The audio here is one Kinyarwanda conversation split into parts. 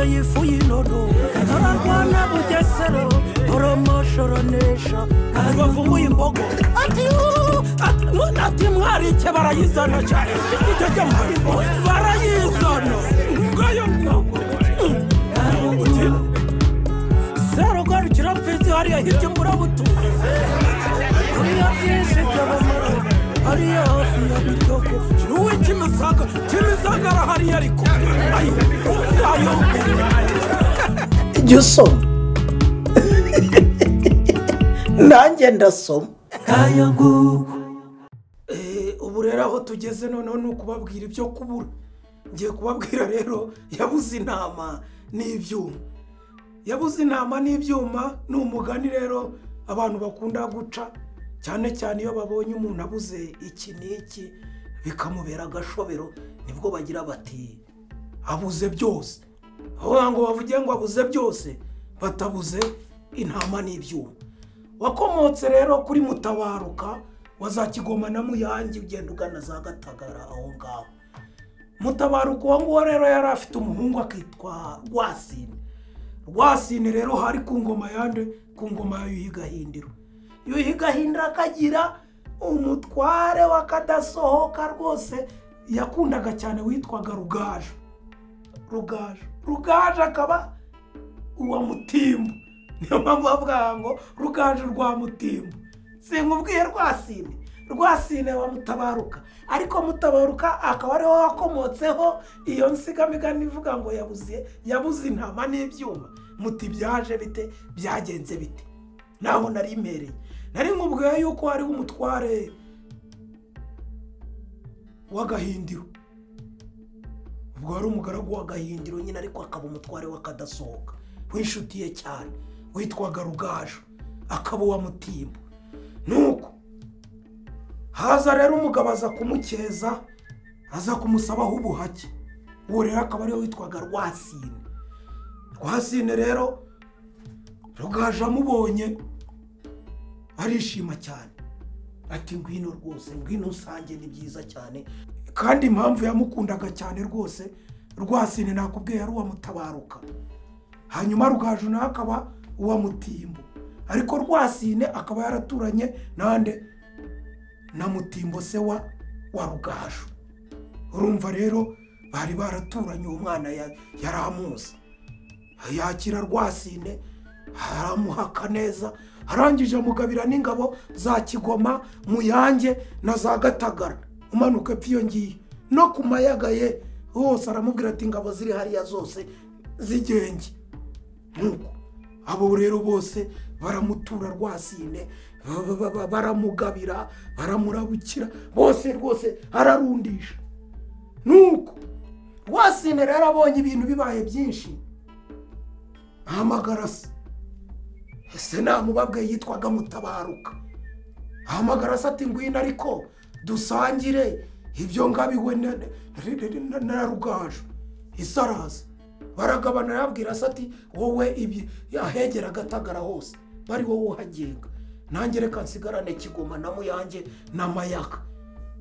Yanyweye ifu y'inono ararwana Bugesera oromoshoronesha bavumuye imbogo ati ati mwarike barayizana cyane barayizana ngayo serugarukira mfizi hariya hirya mburabutu hariya byinshi by'abamara hariya hafi ya Biryogo n'uwe Kimisaga Kimisagara hariya ariko ayo ayo Jya usoma nanjye ndasoma. Ubu rero aho tugeze noneho ni ukubabwira ibyo kubura. Ngiye kubabwira rero yabuze intama n'ibyuma. Yabuze intama n'ibyuma ni umugani rero abantu bakunda guca cyane cyane iyo babonye umuntu abuze iki n'iki bikamubera agashobero, nibwo bagira bati abuze byose. Aho ngo bavuge ngo abuze byose batabuze intama n'ibyuma. Wakomotse rero kuri Mutabaruka wa za Kigoma na Muyange ugenda ugana za Gatagara aho ngaho. Mutabaruka uwo nguwo rero yari afite umuhungu akitwa Rwasine. Rwasine rero hari ku ngoma yande, ku ngoma ya Yuhi Gahindiro. Yuhi Gahindiro akagira umutware wakadasohoka rwose yakundaga cyane witwaga Rugaju. Rugaju. Rugaju akaba uwa Mutimbo. Niyo mpamvu bavuga ngo Rugaju rwa Mutimbo. Sinkubwiye Rwasine. Rwasine wa Mutabaruka. Ariko Mutabaruka akaba ariho wakomotseho iyo nsigamigani ivuga ngo yabuze intama n'ibyuma. Muti byaje bite, byagenze bite? Naho nari impereye. Nari nkubwiye yuko hariho umutware wa Gahindiro. Ubwo hari umugaragu wa Gahindiro nyine ariko akaba umutware w'akadasohoka w'inshuti ye cyane witwaga Rugaju akaba uwa Mutimbo. Nuko haza rero umugabo aza kumukeza, aza kumusabaho ubuhake. Uwo rero akaba ariwe witwaga Rwasine. Rwasine rero Rugaju amubonye arishima cyane ati ngwino rwose, ngwino usange ni byiza cyane. Kandi impamvu yamukundaga cyane rwose Rwasine nakubwiye yari uwa Mutabaruka, hanyuma Rugaju nawe akaba uwa Mutimbo. Ariko Rwasine akaba yaraturanye nande na Mutimbo se wa Rugaju. Urumva rero bari baraturanye, uwo mwana yaramuzi. Yakira Rwasine aramuhaka neza, arangije amugabira n'ingabo za Kigoma, Muyange na za Gatagara. Umanuka epfo iyo ngiye no ku mayaga ye hose aramubwira ati ingabo ziri hariya zose zigenge. Nuko abo rero bose baramutura Rwasine, baramugabira, baramurabukira bose rwose ararundisha. Nuko Rwasine rero abonye ibintu bibaye byinshi ahamagara se. Ese namubabwe yitwaga Mutabaruka. Ahamagara se ati ngwino ariko dusangire ibyo ngabiwe na Rugaju. Isaraza baragabana, yabwira se ati wowe ibi ahegera Gatagara hose bari wowe uhagenga, nanjye reka nsigarane Kigoma na Muyange na Mayaga.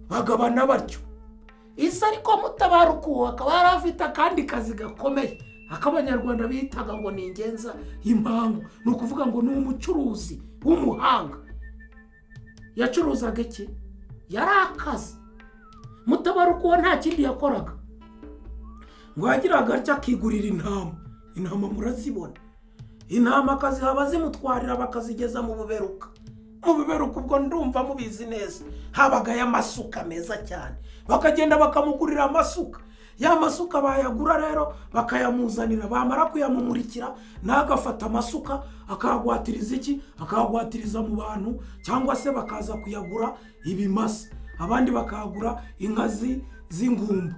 Bagabana batyo. Isa ariko Mutabaruka uwo akaba yari afite akandi kazi gakomeye ak'abanyarwanda bitaga ngo ni ingenza y'impangu. Ni ukuvuga ngo ni umucuruzi w'umuhanga. Yacuruzaga iki? Yari akazi. Mutabaruka uwo nta kindi yakoraga, ngo yagiraga atya akigurira intama. Intama murazibona, intama akaziha abazimutwarira bakazigeza mu Buberuka. Mu Buberuka ubwo ndumva mubizi neza, habagayo amasuka meza cyane. Bakagenda bakamugurira amasuka. Ya masuka bayagura rero bakayamuzanira, bamara kuyamumurikira nagafata amasuka akagwatiriza iki, akagwatiriza mu bantu, cyangwa se bakaza kuyagura ibimasa, abandi bakagura inka z'ingumba.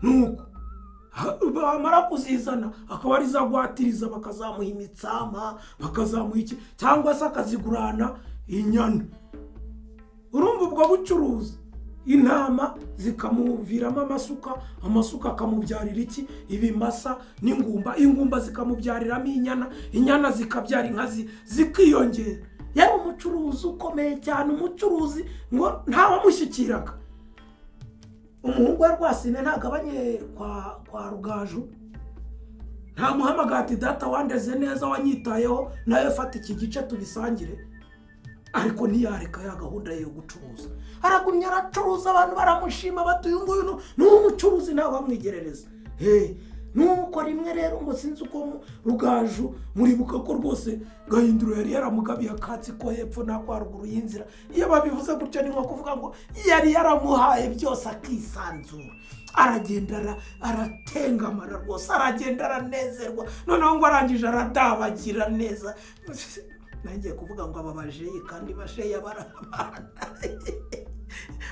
Nuko bamara kuzizana akaba ari zagwatiriza, bakazamuha imitsama, bakazamuha iki, cyangwa se akazigurana inyana. Urumva ubwo bucuruzi intama zikamuviramo amasuka, amasuka akamubyarira iki, ibimasa n'ingumba, ingumba zikamubyariramo inyana, inyana zikabyara inka zikiyongera. Yari umucuruzi ukomeye cyane, umucuruzi ngo ntawamushyikiraga. Umuhungu wa Rwasine ntagabanye kwa Rugaju, Ntamuhamagara ati data wandeze neza wanyitayeho nawe fata iki gice tubisangire. Ariko ntiyareka ya gahunda ye yo gucuruza. Aragumya aracuruza, abantu baramushima bati uyu nguyu ni umucuruzi ntawe wamwigerereza. Nuko rimwe rero ngo sinzi uko Rugaju muribuka ko rwose Gahindiro yari yaramugabiye akatsi ko hepfo n'ako haruguru y'inzira. Iyo babivuze gutyo ni nko kuvuga ngo yari yaramuhaye byose akisanzura. Aragenda aratengamara rwose, aragenda aranezerwa. Noneho ngo arangije aradabagira neza. Nangiye kuvuga ngo aba bajeyi kandi basheya barabana.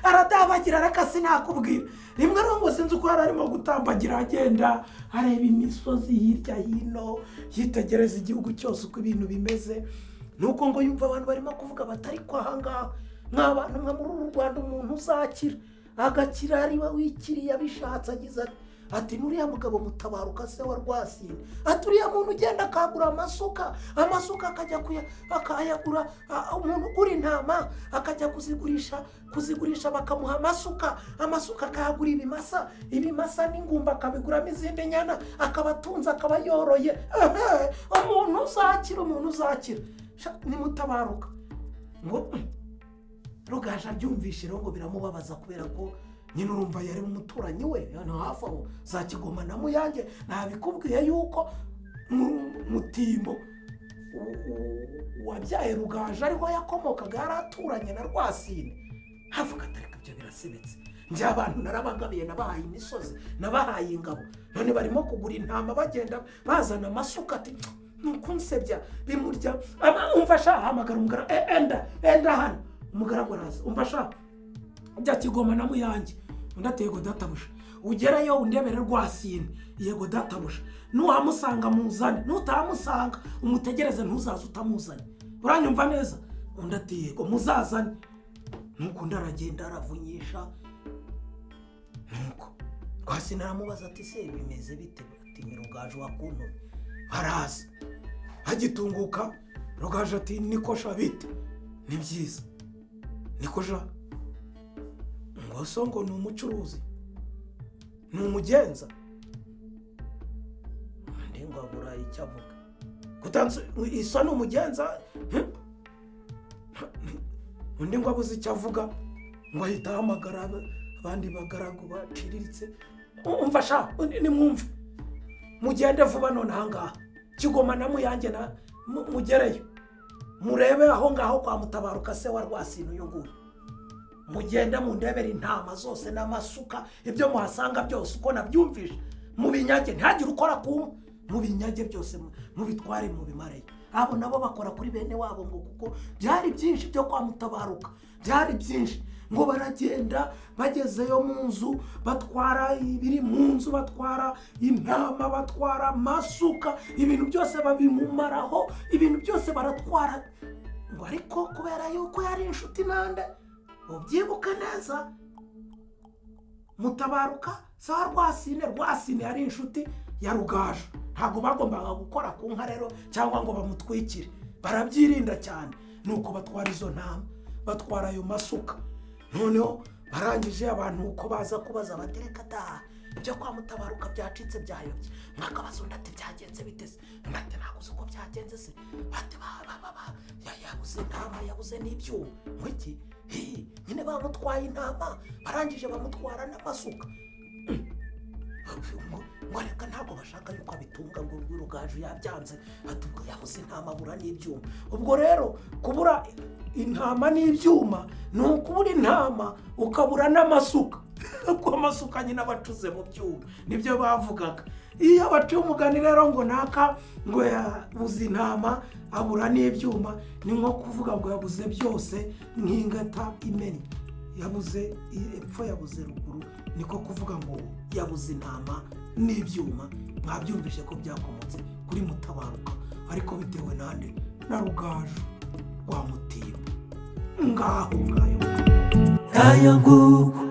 Aradabagira reka sinakubwira. Rimwe rero ngo sinzi uko yari arimo gutambagira agenda areba imisozi hirya hino, yitegereza igihugu cyose uko ibintu bimeze. Nuko ngo yumva abantu barimo kuvuga batari kwa ahangaha, mw'abantu mwe muri uru Rwanda umuntu uzakira agakira ari we wikiriye abishatse. Agize ati nuriya mugabo Mutabaruka se wa Rwasine, ati uriya muntu ugenda akagura amasuka, amasuka akajya akayagura, umuntu ugura intama akajya kuzigurisha bakamuha amasuka, amasuka akayagura ibimasa, ibimasa n'ingumba akabiguramo izindi nyana, akabatunza akaba yoroye. Umuntu uzakira, umuntu uzakira ni Mutabaruka. Ngo Rugaju abyumvishe rero ngo biramubabaza kubera ko nyine urumva yari umuturanyi we hano hafi aho za Kigoma na Muyange. Nabikubwiye yuko Mutimbo wabyaye Rugaju ariho yakomokaga, yari aturanye na Rwasine. Havuga ati ariko ibyo birasebetse, njye abantu narabagabiye, nabahaye imisozi, nabahaye ingabo, none barimo kugura intama bagenda bazana amasuka. Ati nukunsebya bimurya. Umva sha, hamagara umugara, enda hano. Umugaragu araza, umva sha, jya Kigoma na Muyange. Undi ati yego databuja. Ugerayo undebere Rwasine. Yego databuja. Nuhamusanga muzane, nutahamusanga umutegereze ntuzaze utamuzanye. Uranyumva neza? Undi ati yego muzazane. Nuko undi aragenda aravunyisha. Nuko Rwasine aramubaza ati se bimeze bite? Ati ni Rugaju wakuntumye. Araza agitunguka Rugaju ati niko sha bite? Ni byiza. Niko sha, ngo so ngo ni umucuruzi, ni umugenza. Undi ngo abura icyo avuga. Kutanze isa ni umugenza. Undi ngo abuze icyo avuga, ngo ahita ahamagara abandi bagaragu baciriritse. Umva sha, nimwumve, mugende vuba none ahangaha Kigoma na Muyange na mugereyo, murebe aho ngaho kwa Mutabaruka se wa Rwasine uyu nguyu. Mugende mundebere intama zose n'amasuka, ibyo muhasanga byose uko nabyumvishe mubinyage, ntihagire ukora ku mubinyage byose mubitware mubimareyo. Abo nabo bakora kuri bene wabo ngo kuko byari byinshi byo kwa Mutabaruka, byari byinshi. Ngo baragenda bagezeyo mu nzu batwara ibiri mu nzu, batwara intama, batwara amasuka, ibintu byose babimumaraho, ibintu byose baratwara. Ngo ariko kubera yuko yari inshuti nande, ubyibuke neza, Mutabaruka sa Rwasine, Rwasine yari inshuti ya Rugaju. Ntabwo bagombaga gukora ku nka rero cyangwa ngo bamutwikire, barabyirinda cyane. Nuko batwara izo ntama, batwara ayo masuka. Noneho barangije abantu uko baza kubaza batereka da ibyo kwa Mutabaruka byacitse byayobye. Mwakabaza undi ati byagenze bitese? Ati nakuze uko byagenze se. Bati ba yabuze intama, yabuze n'ibyuma. Ngwiki nyine bamutwaye intama, barangije bamutwara n'amasuka. Ngo reka ntabwo bashaka yuko abitunga, ngo Rugaju yabyanze, ati ubwo yabuze intama abura n'ibyuma. Ubwo rero kubura intama n'ibyuma ni ukubura intama ukabura n'amasuka. Kuko amasuka nyine abacuze mu byuma, nibyo bavugaga. Iyo baciye umugani rero ngo naka ngo yabuze intama abura n'ibyuma, ni nko kuvuga ngo yabuze byose nk'ingata imennye. Yabuze epfo, yabuze ruguru, niko kuvuga ngo yabuze intama n'ibyuma. Mwabyumvise ko byakomotse kuri Mutabaruka, ariko bitewe nande? Na Rugaju wa Mutimbo. Ngaho ngayo ngayo nguko.